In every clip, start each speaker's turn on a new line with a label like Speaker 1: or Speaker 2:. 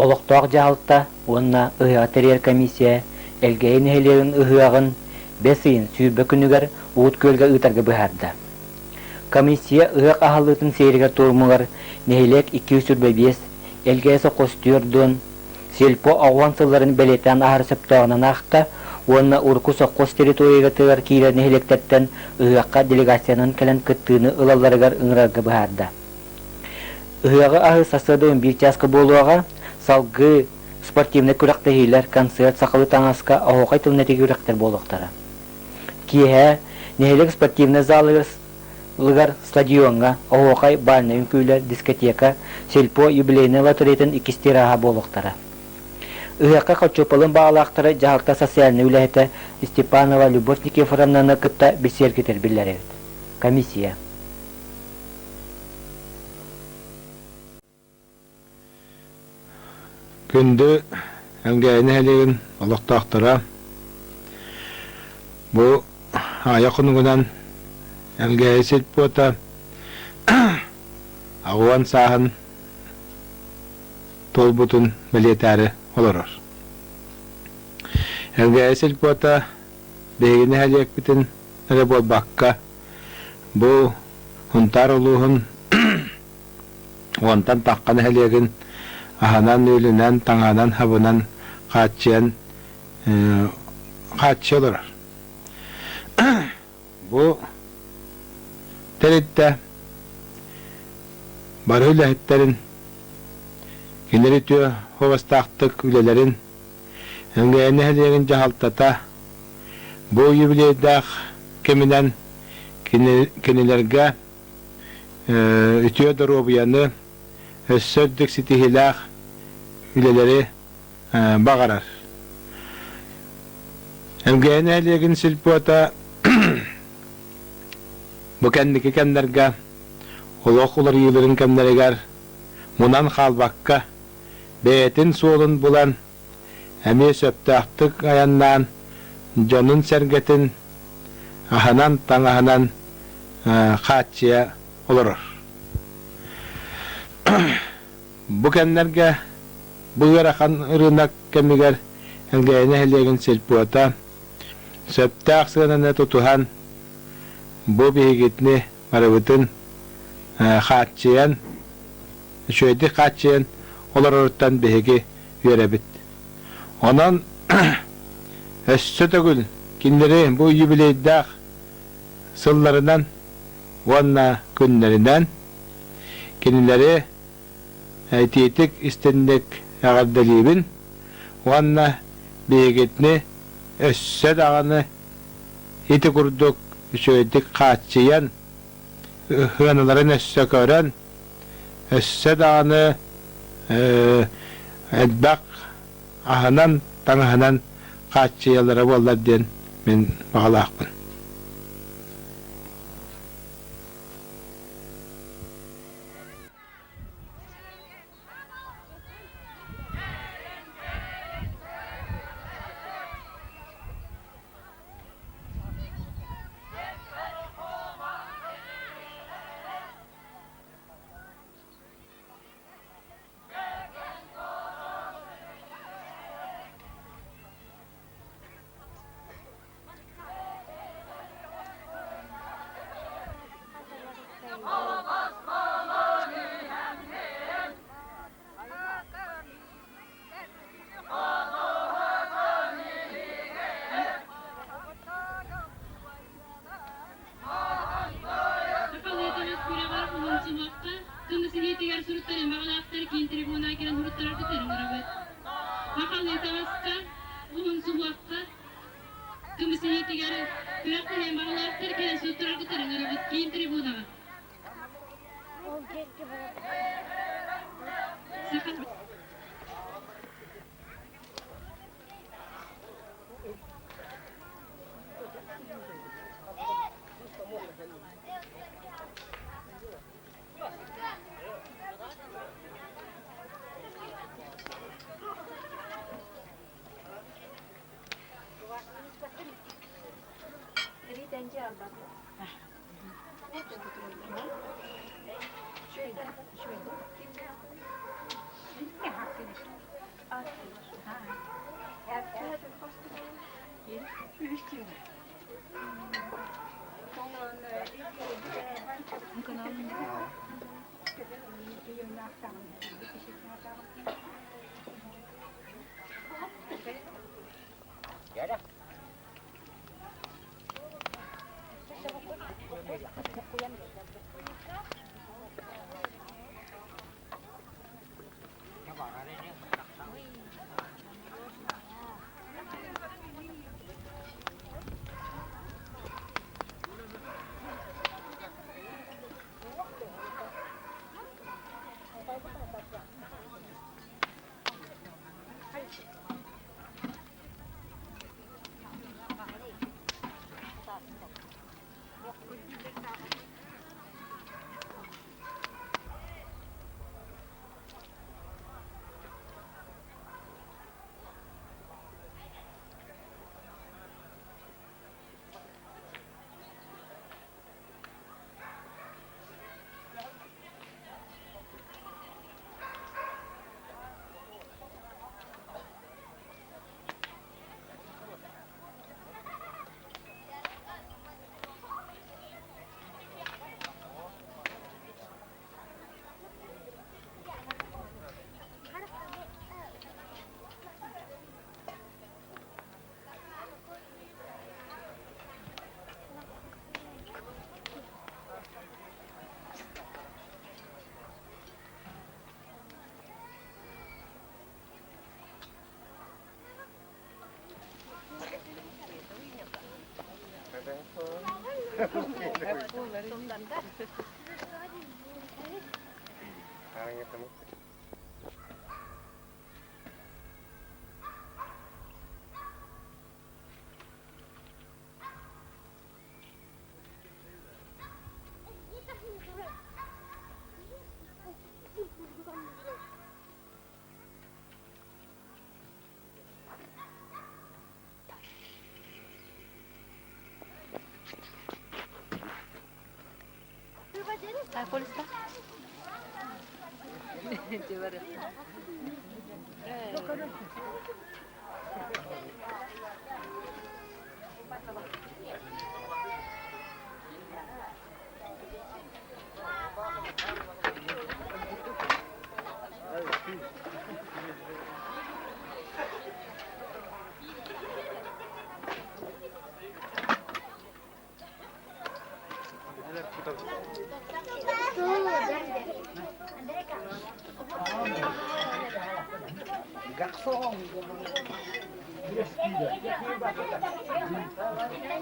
Speaker 1: Олохтоох дьаһалта уонна ыһыаҕы тэрийэр комиссия Элгээйи нэһилиэгин ыһыаҕын бэс ыйын 20 күнүгэр Уут Күөлгэ ыытарга быһаарда. Комиссия ыһыах аһыллыытын сиэригэр-туомугар нэһилиэк 225, Элгээйи сопхуос 40, сельпо 80 сылларын бэлиэтээн аһар сөптөөҕүнэн аахта уонна урукку сопхуос территориятыгар киирэр нэһилиэктэртэн ыһыахха делегациянан кэлэн кыттыыны ылалларыгар ыҥырарга быһаарда. Ыһыаҕы аһыы сарсыарда 11 чааска буолуоҕа, салгыы спортивнай күрэхтэһиилэр, концерт, сахалыы таҥаска, оһуохай тылын этиги күрэхтэр буолуохтара. Киэһэ нэһилиэк спортивнай залыгар, стадиоҥҥа оһуохай, бальнай үҥкүүлэр, дискотека, сельпо юбилейнай лотереятын иккис тираһа буолуохтара. Ыһыахха хоччуоппалыын баҕалаахтары дьаһалта социальнай үлэһитэ Степанова Любовь Никифоровнаны кытта билсиэргитэр биллэрэбит. Комиссия.
Speaker 2: Күндү Элгээйи нэһилиэгин олохтоохторо, бу аҕыйах хонугунан Элгээйи сельпота 80 сааһын туолбутун бэлиэтээри олорор. Элгээйи сельпота биһиги нэһилиэкпитин эрэ буолбакка, бу Сунтаар улууһун уонтан тахха нэһилиэгин аһынан-үөлүнэн, таҥаһынан-хабынан хааччыйан хааччыйа олорор. Бу тэрилтэ бары үлэһиттэрин, кинилэр үтүө суобастаахтык үлэлэрин Элгээйи нэһилиэгин дьаһалтата бу юбилейдаах кэминэн кинилэргэ үтүө доруобуйаны, өссө үрдүк ситиһиилээх үлэлэри баҕарар. Элгээйи нэһилиэгин сельпота бу кэнники кэмнэргэ олох уларыйыыларын кэмнэригэр мунан хаалбакка бэйэтин суолун булан, эмиэ сөптөөхтүк айаннаан, дьонун-сэргэтин аһынан-таҥаһынан хааччыйа олорор. Бу кэмнэргэ бу ыарахан ырыынак кэмигэр Элгээйи нэһилиэгин сельпота сөптөөх сыананы тутуһан, бу биһигитини барыбытын хааччыйан, үчүгэйдик хааччыйан олороруттан биһиги үөрэбит. Онон өссө төгүл кинилэри бу юбилейдаах сылларынан уонна күннэринэн кинилэри итиитик истинник эҕэрдэлиибин уонна биһигитини өссө даҕаны ити курдук үчүгэйдик хааччыйан, сыаналарын өссө көрөн, өссө даҕаны элбэх аһынан, таҥаһынан хааччыйаллара буоллар диэн мин баҕалаахпын.
Speaker 3: Сахалыы күрэҕэр уһун суһуохха кымыс иһиитигэр суруттарыан баҕалаахтар киин трибуна кэлэн суруттараргытын ыҥырабыт. Сахалыы таҥаска уһун суһуохха кымыс иһиитигэр күрэхтэһиэн баҕалаахтар кэлэн суруттараргытын ыҥырабыт киин трибунаҕа. Саха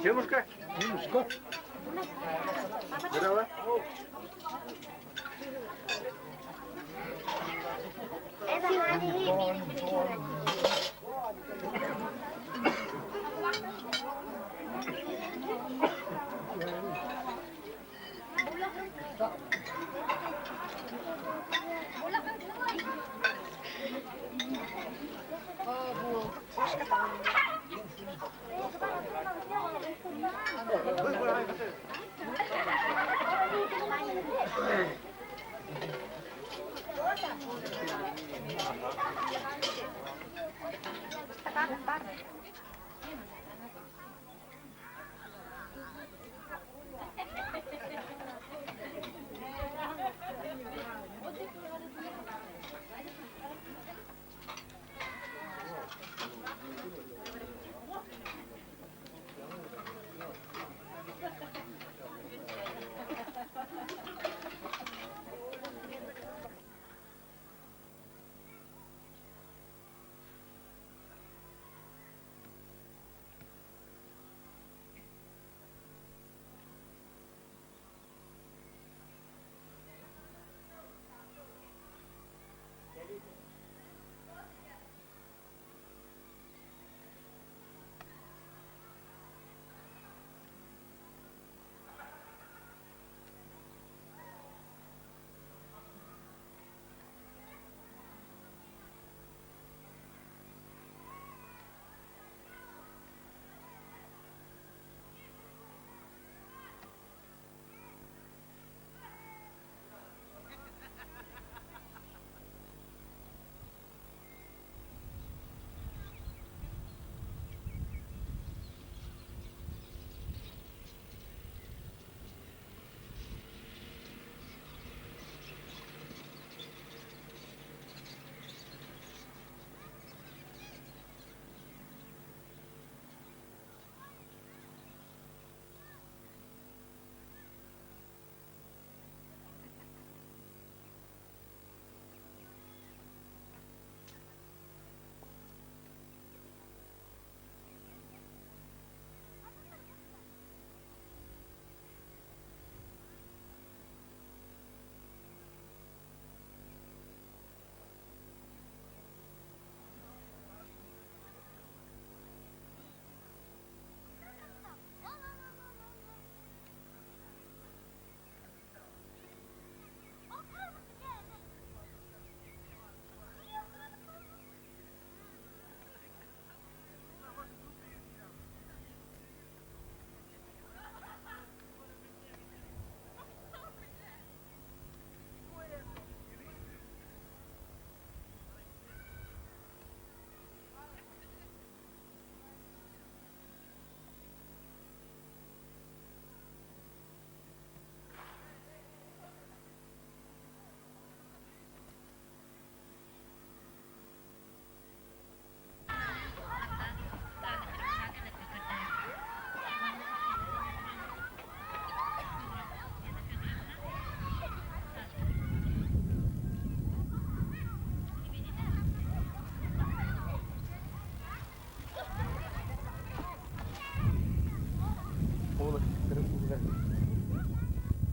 Speaker 2: Девушка, Девушка. Здорово.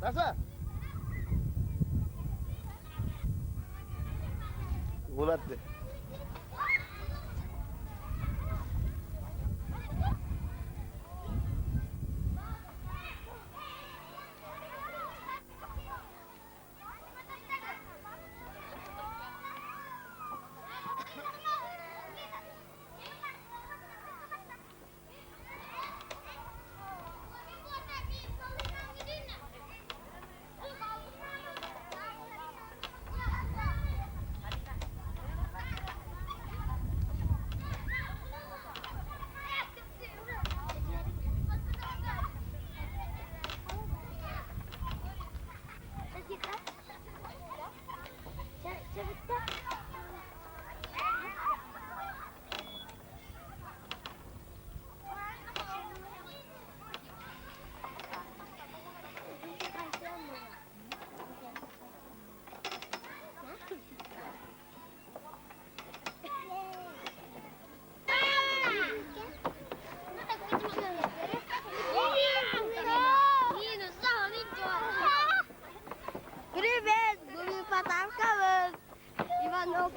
Speaker 2: Саша! Буларды.
Speaker 4: Привет, мы подарками. Иванов.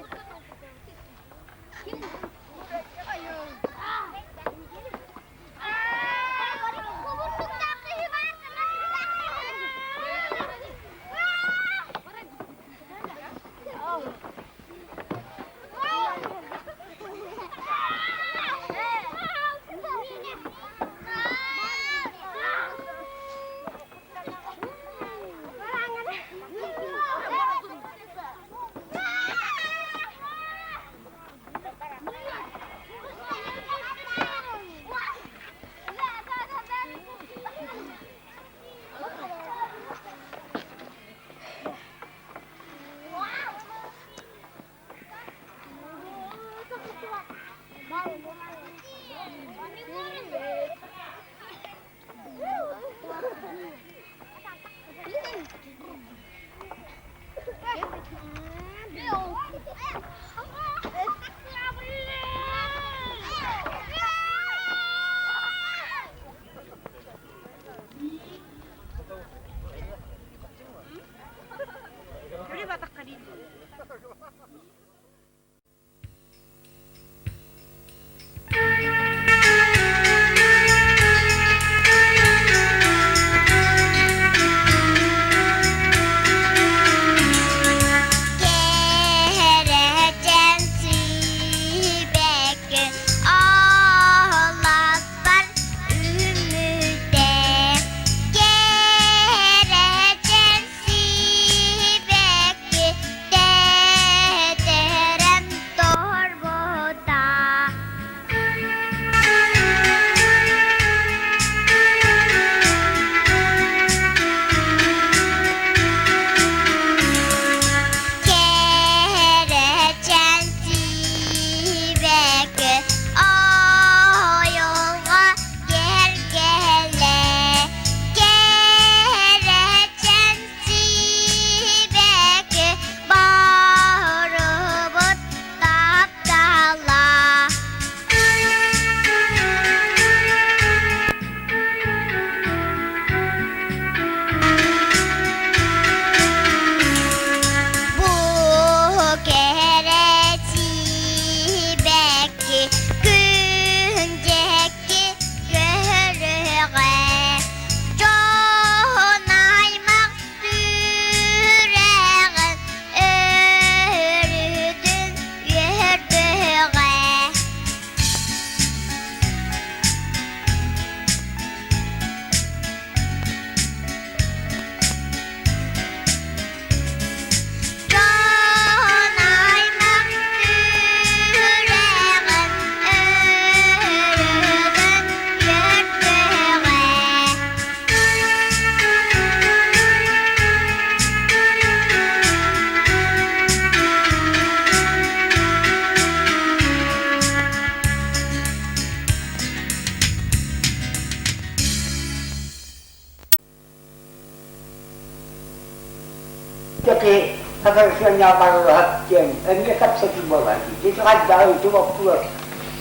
Speaker 5: Таки сакарсыанньаабарылаһат диэн эмиэ кэпсэтии буолар дии. Ити хайдах ыйытыы боппуруос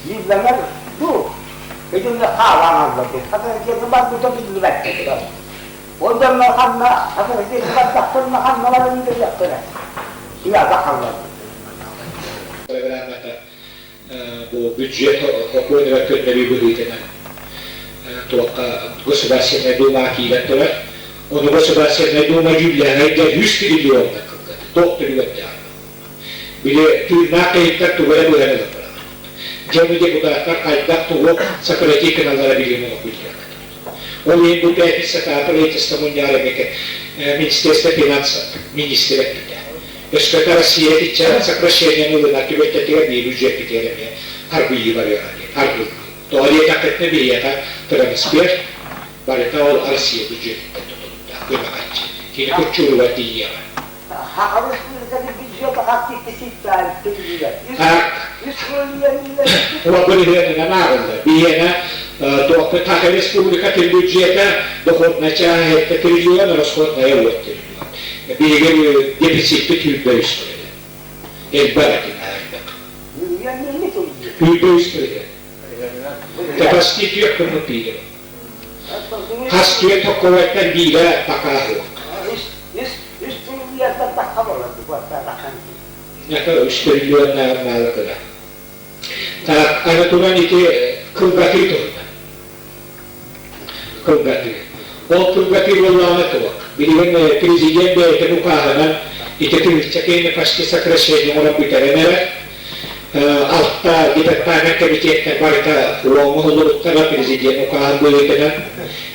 Speaker 5: бииллэнэр дуу, итиннэ хаалаан аллар дии. Хата барбыта биллибэт. Ол дьоннор ханна барбахтарына ханналарын билиэхтэрэ. Тыаҕа халлар.
Speaker 6: Программата бу бюджет сокуонугар көннөрүү быһыытынан туохха Государственная Дума киирэн турар. Ону Государственная Дума дьүүллэһэргэ үс триллионна кылгата. Туох түрүгэрдээх. Били тыыннаах киһиттэр тугу эрэ быһан ылан бараллар. Дьэ бу депутаттар хайдах тугу сократить гыналлара билигин олох билбэккэ Ол иһин бу пятницатааҕы правительство мунньаҕар эмиэ Министерство финансов министрэ эппитэ. Өскөтө Россия итиччэ сокращениены ылынар түбэлтэтигэр биир бюджеппитигэр эмиэ арбыйыы барыаҕа диэн арбыллыы. Тоҕо диэтэххитинэ биһиэхэ трансфер барыта ол Россия бюджетиттэн тутулуктаах көмө харчы. Кини куччууругар тиийиэҕэ. Бырыһыанынан ааҕыллар. Биһиэнэ туохпут Саха Республикатын бюджета доходная чааһа 7 триллион, расходная 10 триллион. Биһиги дефициппит 103 триллион. Элбэх этин элбэх. 103 триллион. Почти түөрт күммүт биирэ. Хас түөрт токковайтан биирэ пока суох. Это үс триллионнааҕар маалы кыра. Так, аны туран ити кылгатыы туһунан. Кылгатыы. Ол кылгатыы буоллаҕына туох? Билигин президент бэйэтин укааһынан ити тыһыынча киһини почти сокращение оҥорон бүтэрэн эрэр. Алта департамент кэмитиэттэр барыта уоҥҥа олоруттара президент укааһын быһыытынан.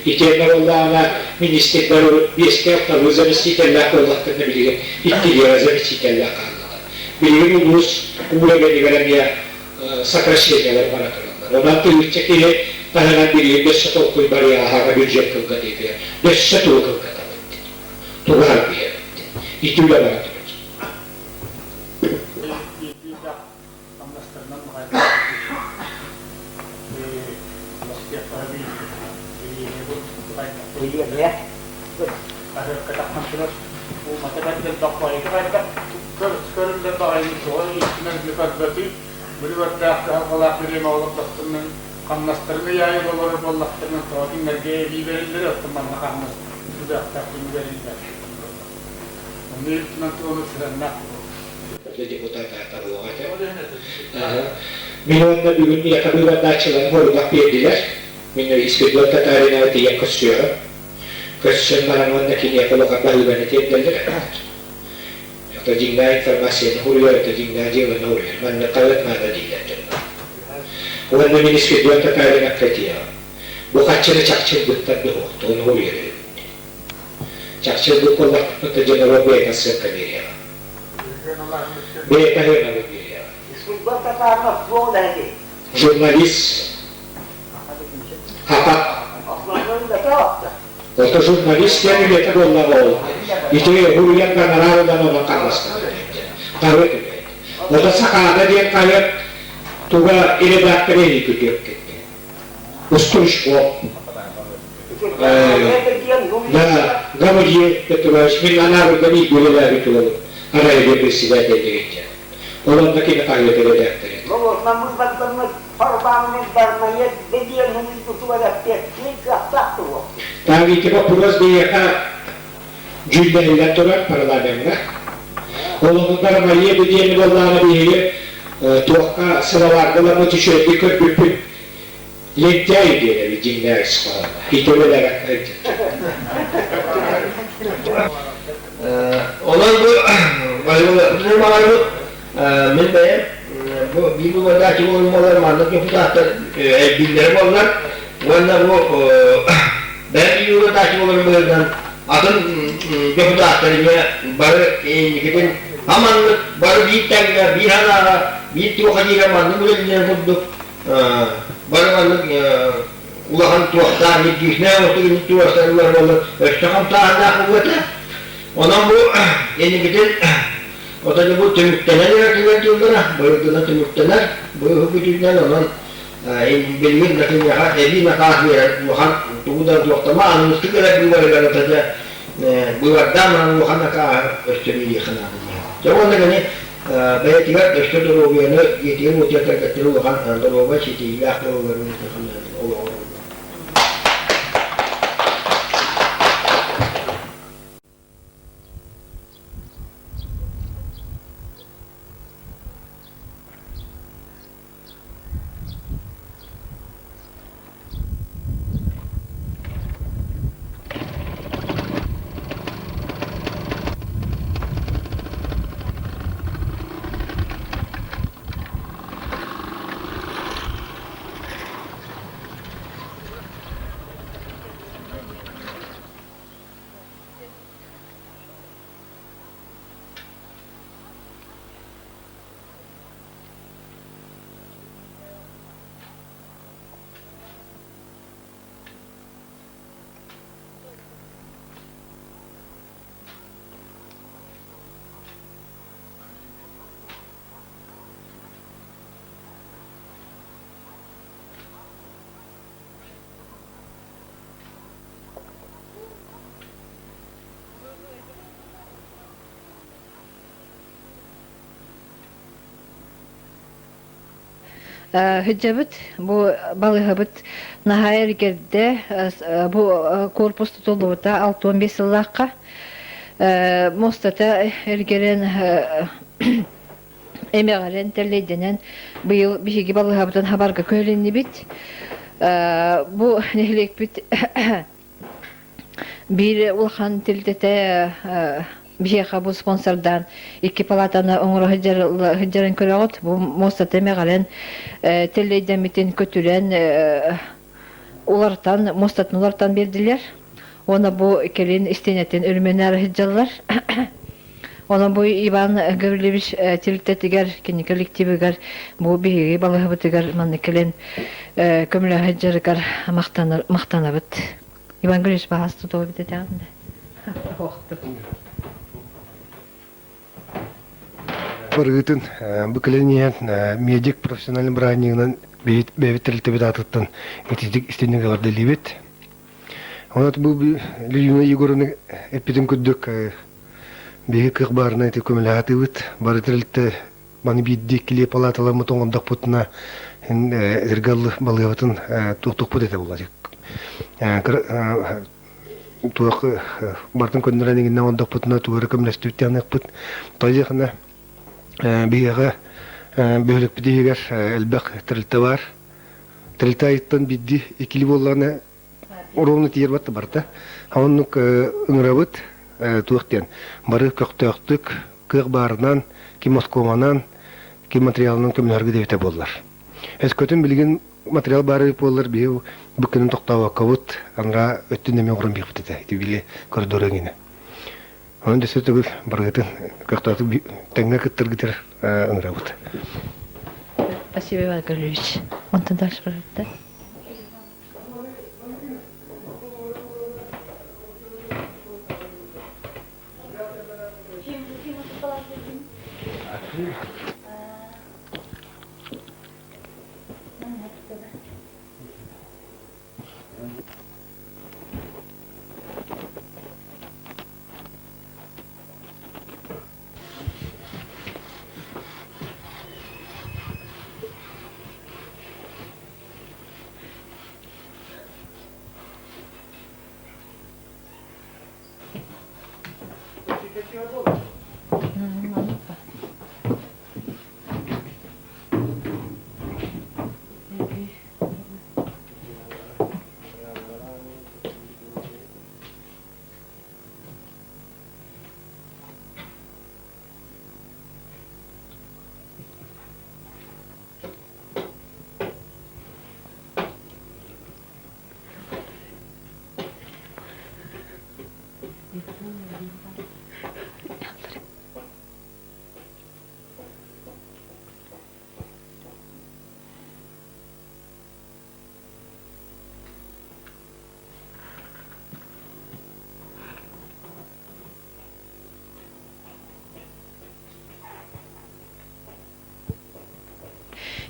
Speaker 6: Итиэннэ буоллаҕына министрдэр урут биэскэ алталыы заместителлээх буоллахтарына билигин иккилиэҕэ заместителлээх хааллылар. Билигин улуус уровенигэр эмиэ сокращениелар бара тураллар. Онон тыһыынча киһи таһынан билигин өссө толкуй барыаҕа бюджет кылгатыытыгар өссө тугу кылгатабыт, тугу харбыйабыт. Ити үлэ бара турар.
Speaker 7: Хамнастарын ыйаайы олорор буоллахтарына, тоҕо кинилэргэ эбии бэриллэр, оттон манна хамнас тутаахтаах бэриллэр. Онно илтимэн туону сыһыаннаах
Speaker 6: депутат ааталлаҕа этэ. Мин уонна бүгүн миэхэ быыбардааччыларым сорудах биэрдилэр. Мин Испирдион Татаринова тиийэн көрсүөҕүм. Көрсөн баран уонна киниэхэ улахан баһыыбаны тиэрдэллэр. Это дьиҥнээх информацияны суруйар, это дьиҥнээх дьыаланы суруйар. Маннык хаһыат наада дииллэр дьоннор. Уонна мин Испирдион Татаринов этиэҕим. Бу хаччыны чахчы ылбыттар дуо? Ону суруйар Чахчы ылбыт буоллахпытына дьоноро бэйэтэ ссылка биэриэҕэ. Бэйэтэ һыанабыл биэриэҕэ. Журналист. Хата. Ото журналист диэн үлэтэ буоллаҕа ол. Ити уруйан гонорар ылан онон хамнастанар Хаһыат үлэһит. Ото Сахаада диэн хаһыат туга редактор эһиги күтүөккүт. Устурушко. Да, Гавриил Петрович, мин Анаарга бииргэ үлэлээбит уолум, Арайга председатель дэгиттэр. Ол онно кини хаһыат эрэдээктэрэ. Так, ити боппуруос биһиэхэ дьүүллэһиллэн турар парламеҥҥа. Ол оннугар Мария диэни буоллаҕына биһиги туохха сылалаарга ламмыт үчүгэйдик көрбүппүт Лентяй диэн эбит дьиҥнээх ис хоһооно. Итилэлэрэ
Speaker 8: Онон бу баҕарбыт мин бэйэм бу биир быыбардааччы буолуммалар маннык депутаттар элбииллэрэ буоллар уонна бу бэйэм биир быыбардааччы буоларым быһыытынан атын депутаттар эмиэ бары инникитин аманнык бары биир тэҥҥэ биир санааҕа биир туохха диирэ маннык үлэлиирин курдук бары маннык улахан туохтаах ньиргиирнээх отук инник туруорсарылар буоллар өссө хамсааһыннаах буолуо этэ. Онон бу инникитин отон бу түмүктэнэн эрэ дьыллара быйылгынан түмүктэнэр бу бүтүүнэн онон билигин да киниэхэ эбии накаас биэрэр улахан тугу да туохтама аныгыскы кэлэр быыбарыгар ата дьэ быыбардаан баран улахан накааһы өссө биэриэххэ наада дьэ уонна кини Бэйэтигэр өссө доруобуйаны дьиэтигэр-уотугар кэргэттэрэ улахан доруобай, ситиһиилээх буолалларын олоҕор.
Speaker 9: Сылдьабыт. Бу балыыһабыт наһаа эргэрдэ. Бу корпус тутуллубута 65 сыллаахха. Муостата эргэрэн эмэҕирэн тэллэйдэнэн быйыл биһиги балыыһабытын хабарга күһэлиннибит. Бу нэһилиэкпит Биир улахан тэрилтэтэ биһиэхэ бу спонсордаан икки палатаны оҥоро сылдьарын көрөҕүт. Бу муостата эмэҕирэн тэллэйдэммитин көтүрэн уларытан, муостатын уларытан биэрдилэр. Уонна бу кэлин истиэнэтин өрөмүөннээн сылдьаллар. Онон бу Иван Гаврильевич тэрилтэтигэр, кини коллективыгар бу биһиги балаһабытыгар манна кэлэн көмөлөһө сылдьарыгар махтанабыт. Иван Гаврильевич баһаас тутуо эбит этэҕин да.
Speaker 10: Барыгытын бу кэлэн иһэн медик профессиональный бырааһынньыгынан бэйэбит тэрилтэбит аатыттан ититик истинник эҕэрдэлиибит. Онон бу Лилина Егоровна эппитин курдук биһиги кыах баарынан ити көмөлөһө Бары тэрилтэ маны биирдии иккилии палааталаммыт оҥордохпутуна эргаллы балыабытын туохтуохпут этэ буолла туох бартын көннөрөн иҥиннэ оҥордохпутуна тугу эрэ көмөлөстүбүт диэхпит тойдехына биһиэхэ бөһүөлэкпит иһигэр элбэх тэрилтэ баар тэрилтэ айыттан биирдии иккилии буоллаҕына ровно тиийэр барта барыта. Оннук ыҥырабыт туох диэн бары көхтөөхтүк кыах баарынан, ким оскуоманан, ким материалынан көмөлөһөргө диэбитэ буоллар. Өскөтүн билигин материал баар буоллар биһи бу күнүн тохтообоккобут анараа өттүн эмиэ оҥорон биэхпит этэ ити били коридор эҥинэ. Онон дөссө төгүл барыгытын көхтөөхтүк тэҥҥэ кыттаргытыгар ыҥырабыт.
Speaker 9: Спасибо, Иван Гаврильевич. Онтон дальше, пожалуйста.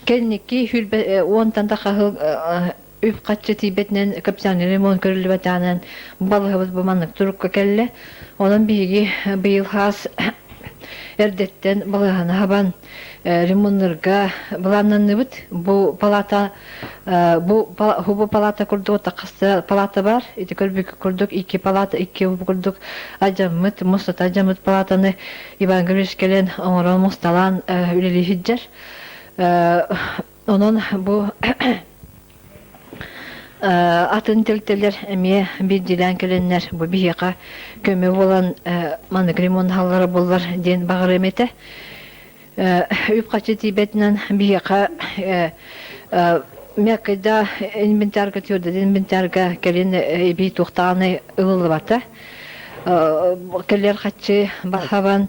Speaker 9: Кэнники сүүрбэ уонтан тахса сыл үп-харчы тиийбэтинэн капитальный ремонт көрүллүбэтэҕинэн балыыһабыт бу маннык турукка кэллэ. Онон биһиги быйыл хаас эрдэттэн балыыһаны хабан ремоннарга былааннанныбыт. Бу палата бу бу палата курдук хас палата бар. Ити көрбүккэ курдук икки палата икки курдук алдьаммыт, мустата алдьаммыт палатаны Иван Гаврилович кэлэн оҥорон мусталаан үлэлии сылдьар. Онон бу атын тэрилтэлэр эмиэ биирдиилээн кэлэннэр бу биһиэхэ көмө буолан маннык ремонт буоллар диэн баҕарыам этэ. Үп-харчы тиийбэтинэн биһиэхэ мягкайда инвентарга твердый инвентарга кэлин эбии туохтааҕын ылыллыбата. Кэлэр хаччы бахабан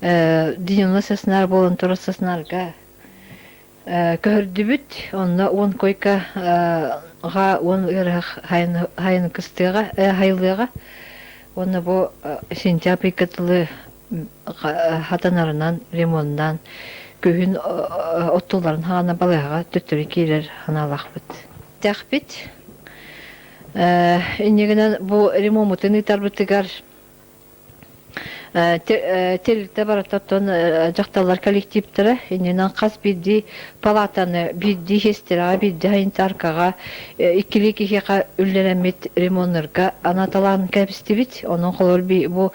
Speaker 9: дневной сеснар буолан турар сеснарга көһөрдүбүт. Онно 10 койка-ҕа 10 ыарыһах хайын кыстыаҕа, хайылыаҕа. Уонна бу сентябрь тылы хатанарынан ремоннаан күһүн оттулларын хаана балыыһаҕа төттөрү киирэр санаалаахпыт. Тэхпит. Иннигинэн бу ремоммутун ыытарбытыгар. Тэрилтэ барыта оттон дьахталлар коллективтара иннинэн хас биирдии палатаны биирдии сестрага, биирдии санитаркаҕа иккилии киһиэхэ үллэрэммит ремоннарга анаталаан кэбистибит. Онон холобур бу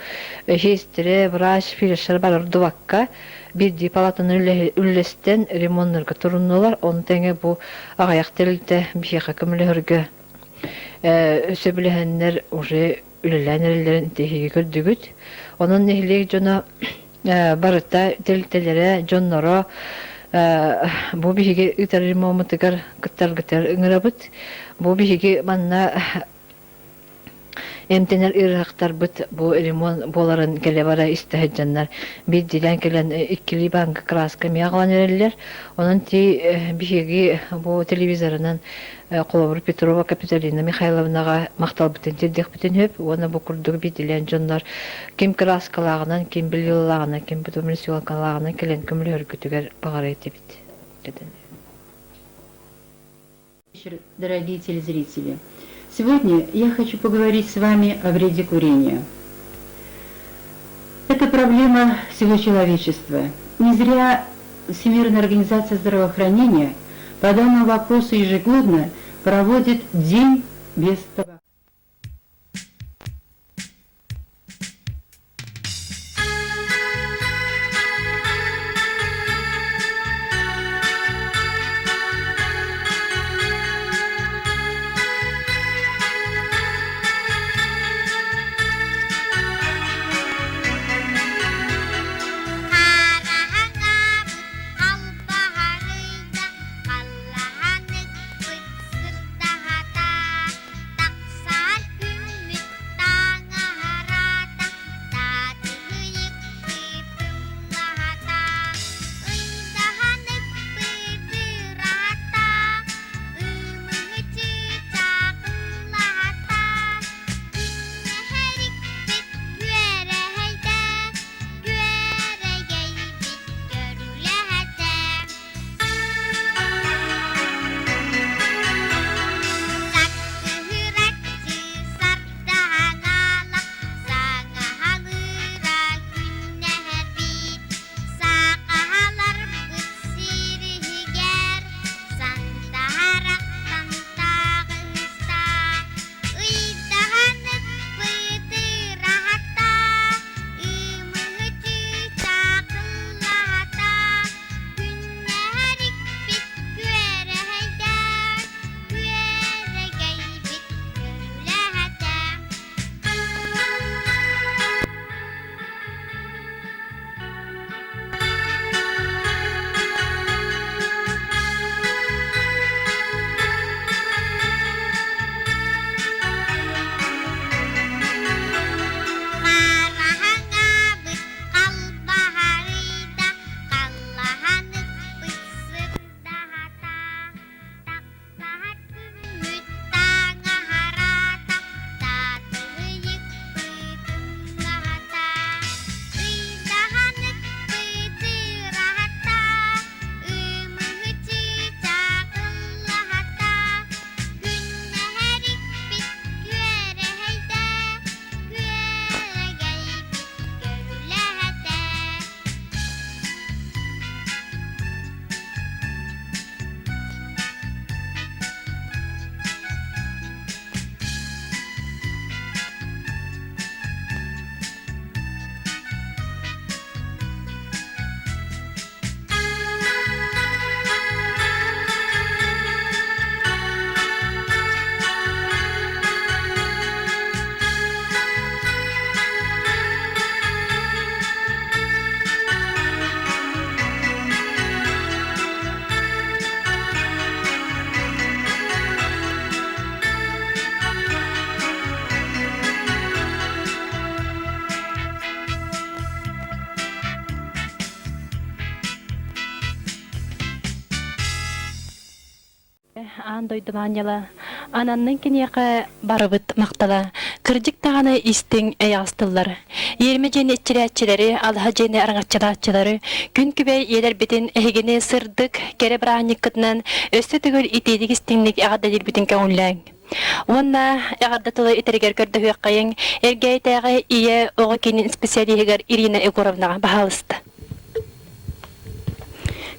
Speaker 9: сестре, врач, фельдшер барар дубакка биирдии палатаны үллэстэн ремоннарга туруннулар. Ону тэҥэ бу аҕыйах тэрилтэ биһиэхэ көмөлөһөргө сөбүлэһэннэр уже үлэлээн эрэллэрин тиһиги көрдүгүт. Онон нэһилиэк дьоно барыта тэрилтэлэрэ, дьонноро бу биһиги ыытар ремоммутугар кыттаргытыгар ыҥырабыт. Бу биһиги манна эмтэнэр ыарыһахтарбыт бу ремонт буоларын кэлэ-бара истэ сылдьаннар биирдиилээн кэлэн иккилии бааҥка краска эмиэ аҕалан эрэллэр. Онон ти биһиги бу телевизорынан Холобур, Петрова Капитолина Михайловнаҕа махталбытын тиэрдиэхпитин сөп уонна бу курдук биирдиилээн дьоннор ким кырааскалааҕынан, ким белилалааҕынан, ким бутумресилкалааҕынан кэлэн көмөлөһөргүтүгэр баҕарар этибит.
Speaker 11: Дорогие телезрители, сегодня я хочу поговорить с вами о вреде курения. Это проблема всего человечества. Не зря Всемирная организация здравоохранения по данному вопросу ежегодно проводит День без табака.
Speaker 12: Албаһарыйда халлаһаныппыт сырдаһата тахсар күммүт таҥаһараата таатыһыйыкпыт тыллаһата ыйдаһаныппыт ыраата ымыһы чыычаахыллаһата күннэһэрикпит күөрэһэйдэ күөрэгэйбит көрүлэһэтэ Саккыһыраччы сардаһаҥалах саҥаһалыыра күннэһэрбит саахаһаларбыт сириһигэр сантаһарахтан тааҕыста Ыйдаһаныппыт ыраһата, ымыһы чыычаахыллаһата, күннэһэрикпит күөрэһэйдэ, күөрэгэйбит көрүлэһэтэ. Хараһаҥаабыт халбаһарыйда, халлаһаныппыт сырдаһата, тахсаһар күммүт таҥаһараата, таатыһыйыкпыт умнаһата, ыйдаһаныппыт ыраһата, ымыһы чыычаах ыллаһата, күннэһэрикпит күөрэһэйдэ, күөрэгэйбит көрүлэһэтэ.
Speaker 3: Аан дойду маанньала ананнын киниэхэ барыбыт махтала. Кырдьык даҕаны истиҥ эйэҕэс тыллар. Иэрмэ дьиэни иччилээччилэри, алаһа дьиэни араҥаччылааччылары, күн күбэй ийэлэрбитин эһигини сырдык, кэрэ бырааһынньыккытынан өссө төгүл итиитик истиҥник эҕэрдэлиирбитин көҥүллээҥ. Уонна эҕэрдэ тылы итэригэр көрдөһүөххэйиҥ Эргээйтээҕи ийэ оҕо киинин специалиһыгар Ирина Егоровнаҕа баһаалыста.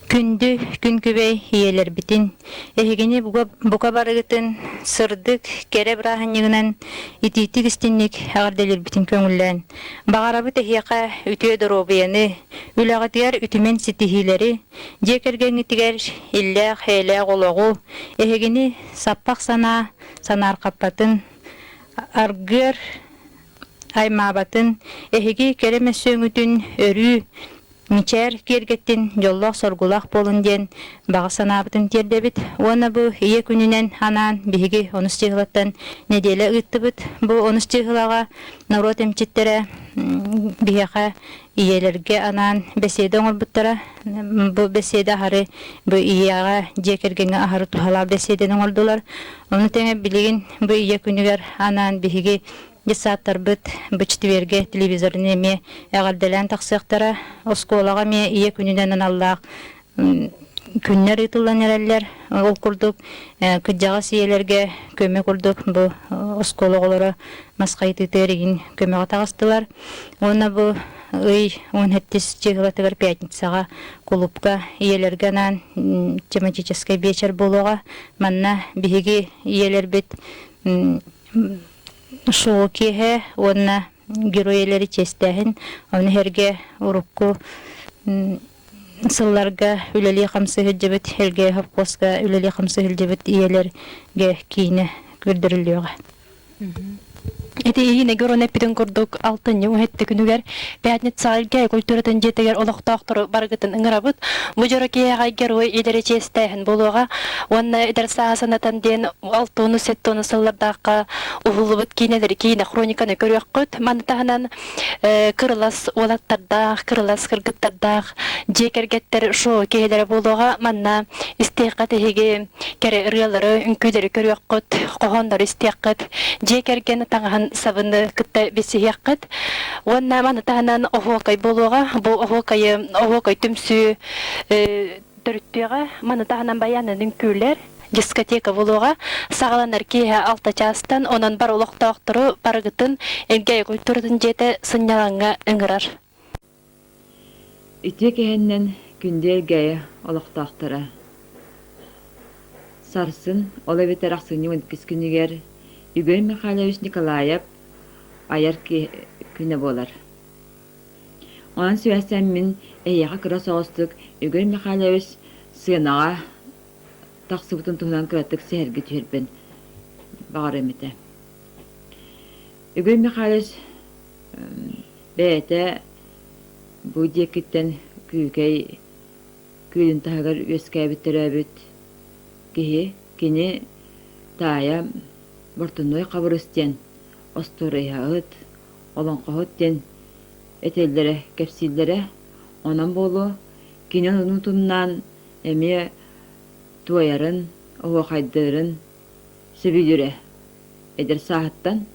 Speaker 11: Күндү күн күбэй ийэлэрбитин, эһигини бука барыгытын сырдык, кэрэ бырааһынньыгынан итиитик истинник эҕэрдэлиирбитин көҥүллээн, баҕарабыт эһиэхэ үтүө доруобуйаны, үлэҕитигэр үтүмэн ситиһиилэри, дьиэ кэргэҥҥитигэр иллээх-эйэлээх олоҕу, эһигини саппах санаа санаархаппатын, аргыар аймаабатын, эһиги кэрэ мөссүөҥүтүн өрүү мичээр киэргэттин, дьоллоох-соргулаах буолун диэн баҕа санаабытын тиэрдэбит. Уонна бу Ийэ күнүнэн анаан биһиги онус чыыһылаттан нэдиэлэ ыыттыбыт. Бу онус чыыһылаҕа норуот эмчиттэрэ биһиэхэ ийэлэргэ анаан бэсиэдэ оҥорбуттара. Бу бэсиэдэ аһары бу ийэҕэ, дьиэ кэргэҥҥэ аһары туһалаах бэсиэдэни оҥордулар. Ону тэҥэ билигин бу Ийэ күнүгэр анаан биһиги детсадтарбыт бу четвергэ телевизорны эмиэ эҕэрдэлээн тахсыахтара. Оскуолаҕа эмиэ Ийэ күнүнэн аналлаах күннэр ыытыллан эрэллэр. Ол курдук кырдьаҕас ийэлэргэ көмө курдук бу оскуола оҕолоро мас хайытыытыгар игин көмөҕө таҕыстылар. Уонна бу ый 17 чыыһылатыгар пятницаҕа кулуупка ийэлэргэ анаан тематическай биэчэр буолуоҕа. Манна биһиги ийэлэрбит шоу киэһэ уонна герой ийэлэри чиэстээһин, ону сэргэ урукку сылларга үлэлии-хамсыы сылдьыбыт Элгээйи совхозка үлэлии-хамсыы сылдьыбыт ийэлэргэ киинэ көрдөрүллүөҕэ.
Speaker 3: Ити иһин Егор эппитин курдук алтынньы уһэтти күнүгэр пятницаҕа Элгээйи культуратын дьиэтигэр олохтоохтору барыгытын ыҥырабыт. Бу дьоро киэһэҕэ герой ийэлэри чиэстээһин буолуоҕа уонна эдэр сааһа санатан диэн алтыону сеттону сыллардаахха уһуллубут киинэлэри киинэ хрониканы көрүөххүт. Маны таһынан кырылас уолаттардаах, кырылас кыргыттардаах дьиэ кэргэттэр шоу киһилэрэ буолуоҕа. Манна истиэххит эһиги кэрэ ырыалары, үҥкүүлэри көрүөххүт, хоһооннору истиэххит, дьиэ кэргэн таҥаһын сабыны кытта билсиһиэххит. Уонна маны таһынан оһуокай буолуоҕа. Бу оһуокайы оһуокай түмсүү төрүттүөҕэ. Маны таһынан баянын үҥкүүлэр, дискотека буолуоҕа. Саҕаланар киэһэ алта чаастан, онон бар олохтоохтору барыгытын Элгээйи культуратын дьиэтэ сынньалаҥҥа ыҥырар.
Speaker 13: Үтүө кэһэннэн күндү Элгээйи олохтоохторо. Сарсын, ол эбэтэр ахсынньы 12 күнүгэр Игорь Михайлович Николаев айар күнэ буолар. Онон сибээстээн мин эһиэхэ кыра соҕустук Игорь Михайлович сыанаҕа тахсыбытын туһунан кыратык сэһэргэ түһэрбин баҕарыам этэ. Игорь Михайлович бэйэтэ бу диэкиттэн Күүкэй күөлүн таһыгар үөскээбит төрөөбүт киһи. Кини таайа Бортунуой Хабырыс диэн остуоруйаһыт, олоҥхоһут диэн этэллэрэ, кэпсииллэрэ. Онон буолуо, кини ону тумнаан эмиэ туойарын, оһуохайдыырын сөбүлүүрэ эдэр сааһыттан.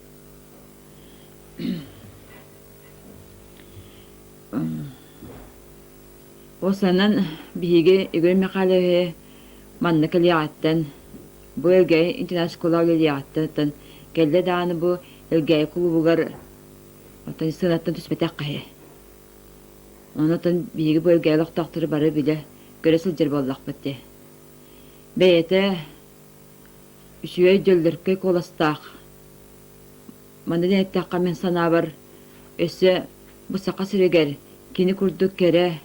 Speaker 13: Уосанан биһиги Игорь Михайловиһы манна кэлиэҕиттэн бу Элгээйи интернат-школа үлэлиэҕиттэн кэллэ даҕаны бу Элгээйи кулуубугар оттон сыанаттан түспэтэх киһи. Онон биһиги бу Элгээйи олохтоохтору бары билэ, көрө сылдьар буоллахпыт дии. Бэйэтэ үчүгэй дьөллөркөй куоластаах. Манна диэн эттэххэ, мин санаабар, өссө бу Саха сиригэр кини курдук кэрэ,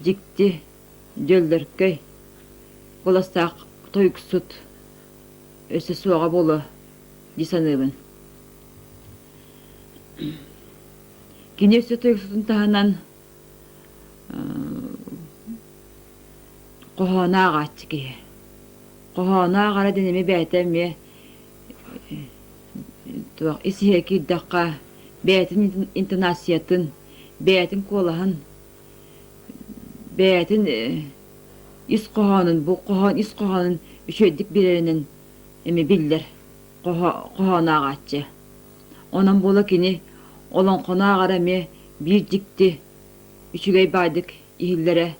Speaker 13: дьикти, дьөллөркөй куоластаах тойуксут өссө суоҕа буолуо дии саныыбын. Кини өссө тойуксутун таһынан хоһоону ааҕааччы киһи. Хоһоону ааҕара диэн эмиэ бэйэтэ эмиэ туох ис-иһэ киирдэххэ бэйэтин интонациятын, бэйэтин куолаһын, бэйэтин ис хоһоонун, бу хоһоон ис хоһоонун үчүгэйдик биэрэринэн эмиэ биллэр хоһоон ааҕааччы. Онон буола кини олоҥхону ааҕара эмиэ биир дьикти үчүгэй баайдык иһиллэрэ.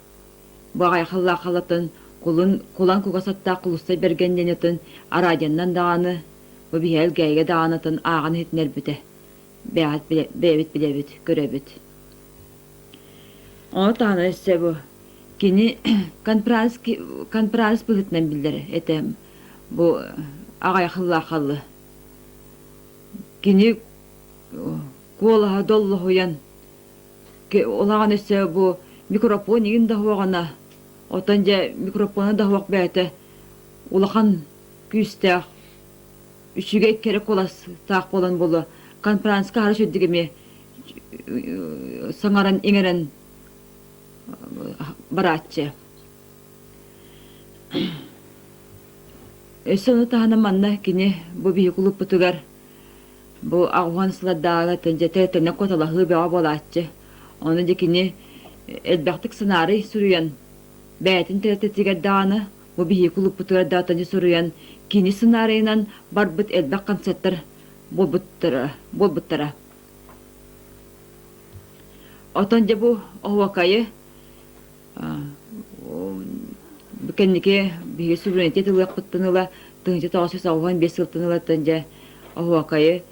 Speaker 13: Бу аҕай халлаах халлаттан кулун кулан кугас аттаах Кулустай Бэргэн диэн атын араадьаннан даҕаны, Бу биһи Элгээйигэ даҕанытын ааҕан иһитинэрбитэ. Бэйэбит билэбит, көрөбүт. Ону таһынан өссө бу кини конференц быһыытынан биллэр этэ бу аҕыйах сыллаахаллы. Кини куолаһа доллоһуйан улахан өссө бу микрофон игин да суоҕуна оттон дьэ микрофона да суох бэйэтэ улахан күүстээх үчүгэй кэрэ куоластаах буолан буолуо конференцка аһара үчүгдүк эмиэ саҥаран иҥэрэн барааччы. Өссө ону таһынан манна кини бу биһи кулууппутугар бу аҕуһан сылардааҕы тэндьэтэ тэнэ куоталаһыы бөҕө буолааччы. Ону дьэ кини элбэхтик сценарий суруйан бэйэтин тэрилтэтигэр даҕаны бу биһи кулууппутугар даҕаны суруйан кини сценарийынан барбыт элбэх концерттар буолбуттара буолбуттара. Оттон дьэ бу оһуокайы кэнники биһиги суверенитет ылыахпыттан ыла 1995 сылтан ылаттан дьэ оһуокайы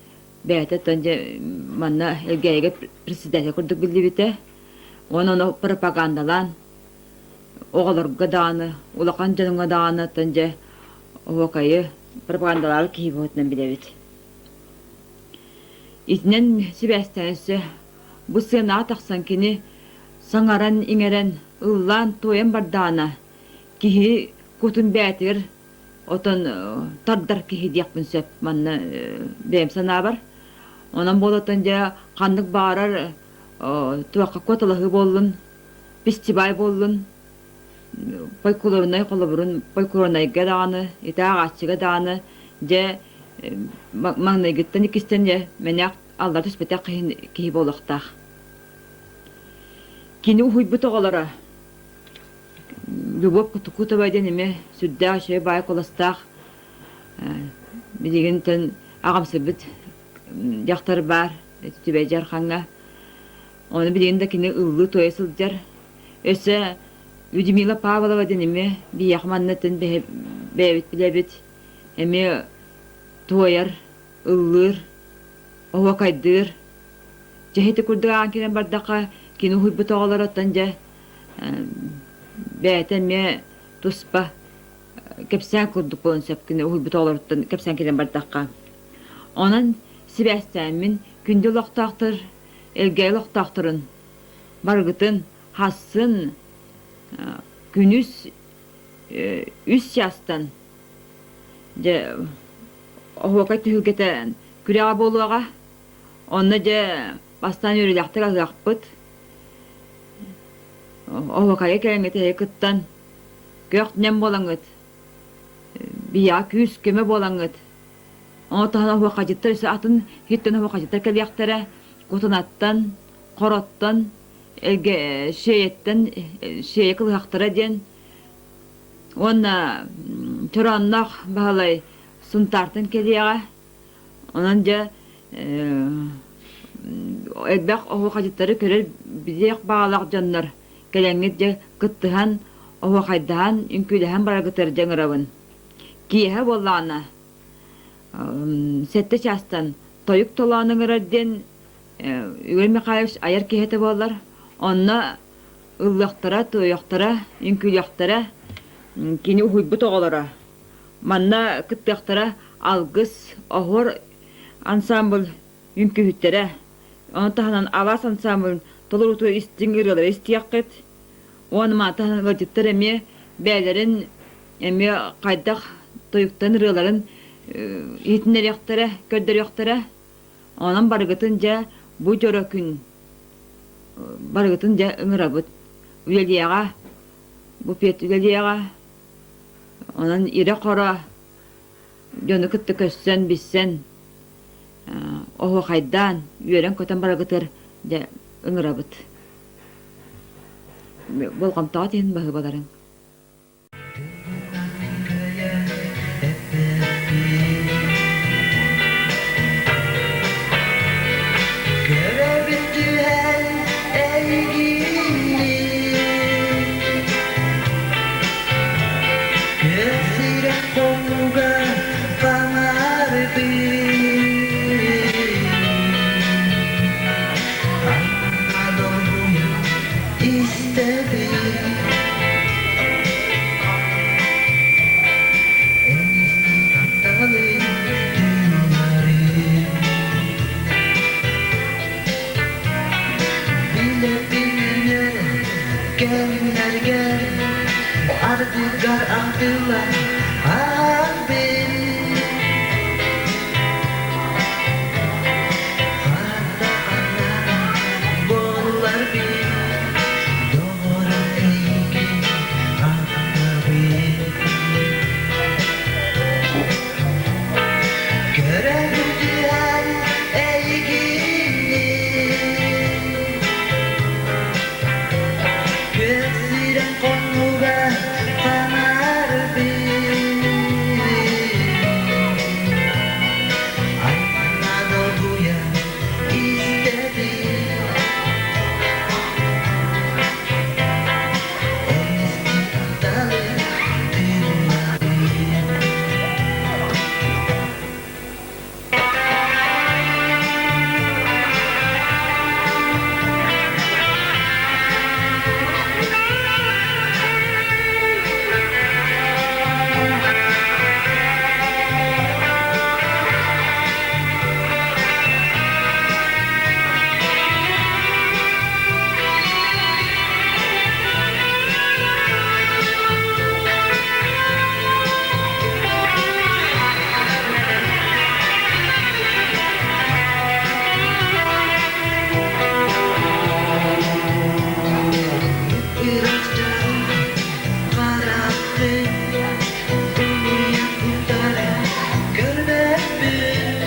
Speaker 13: бэйэтэ оттон дьэ манна Элгээйигэ председатель курдук биллибитэ. Уонна ону пропагандалаан оҕолорго даҕаны, улахан дьоҥҥо даҕаны оттон дьэ оһуокайы пропагандалаабыт киһи быһыытынан билэбит. Итинэн сибээстээн өссө бу сыанаҕа тахсан кини саҥаран-иҥэрэн, ыллаан-туойан бардаҕына, киһи кутун бэйэтигэр отон тардар киһи диэхпин сөп манна бэйэм санаабар. Онон буолуоттан дьэ ханнык баҕарар туохха куоталаһыы буоллун, фестиваль буоллун, фольклорнай холобурун фольклорнайга даҕаны, итааҕааччыга даҕаны дьэ маҥнайгыттан иккистэн дьэ мэнээх алла түспэтэх киһи буолуохтаах. Кини уһуйбут оҕолоро Любовь Кутукутова диэн эмиэ сүрдээх үчүгэй баай куоластаах билигин аҕамсыйбыт дьахтар баар Түбэй Дьархаҥҥа. Ону билигин да кини ыллыы-туойа сылдьар. Өссө Людмила Павлова диэн эмиэ биһиэхэ манна бэйэбит билэбит эмиэ туойар, ыллыыр, оһуокайдыыр. Дьэ ити курдук аан киирэн бардахха, кини уһуйбут оҕолоруттан дьэ бэйэтэ эмиэ туспа кэпсээн курдук буолуон сөп кини уһуйбут оҕолоруттан кэпсээн киирэн бардахха. Онон сибээстээммин күндү олохтоохтор, Элгээйи олохтоохторун барыгытын хассын күнүс үс чаастан дьэ оһуокай түһүлгэтэ күрэҕэ буолуоҕа. Онно дьэ бастаан үөрүүлээхтик аһыахпыт. Оһуокайга кэлэҥҥит эһиги кыттан көх-нэм буолаҥҥыт, биһиэхэ күүс-көмө буолаҥҥыт. Ону таһынан оһуохайдьыттар өссө атын иһиттэн оһуохайдьыттар кэлиэхтэрэ. Кутунаттан, Хороттон, Элгэ Сиэйэттэн Сиэйэ кылыһахтара диэн уонна Чороонноох Баһылай Сунтаартан кэлиэҕэ. Онон дьэ элбэх оһуохайдьыттары көрөр билиэх баҕалаах дьоннор кэлэҥҥит дьэ кыттыһан, оһуохайдаһан, үҥкүүлэһэн бараргытыгар дьэ ыҥырабын. Киэһэ буоллаҕына сэттэ чаастан тойук толоон ыҥырар диэн Игорь Михайлович айар киһитэ буоллар, онно ыллыахтара, туойуохтара, үҥкүүлүөхтэрэ кини уһуйбут оҕолоро. Манна кыттыахтара Алгыс, Оһуор ансаамбыл үҥкүүһүттэрэ, ону таһынан Алаас ансаамбылын толоруутугар истиҥ ырыалары истиэххит. Уонна маны таһынан ыалдьыттар эмиэ бэйэлэрин эмиэ хайдах тойуктан ырыаларын иһитиннэриэхтэрэ, көрдөрүөхтэрэ. Онон барыгытын дьэ бу дьоро күн барыгытын дьэ ыҥырабыт. Үлэлиэҕэ, буфет үлэлиэҕэ. Онон ирэ-хоро дьону кытта көрсөн, билсэн, оһуохайдаан, үөрэн-көтөн бараргытыгар дьэ ыҥырабыт. Болҕомтоҕо иһин баһыыбаларыҥ.
Speaker 14: Көрөбүн түһэн эйигинни Күөх сирэх хонууга хаҥарыйан. Аймана истэбин Эн тапталын Билэ-билэ кэмнэргэ ардыгар ахтыллан ааһабын. Ханна-ханна буолларбын, доҕорум эйигин ахтабын. Көрөбүн түһэн эйигинниин Күөх сирэн хонууга хаҥарбын Аймана долгуйа истэбин Эн истиҥ тапталыҥ тыыннарын. Хараххын умуйан утары көрбөппүн.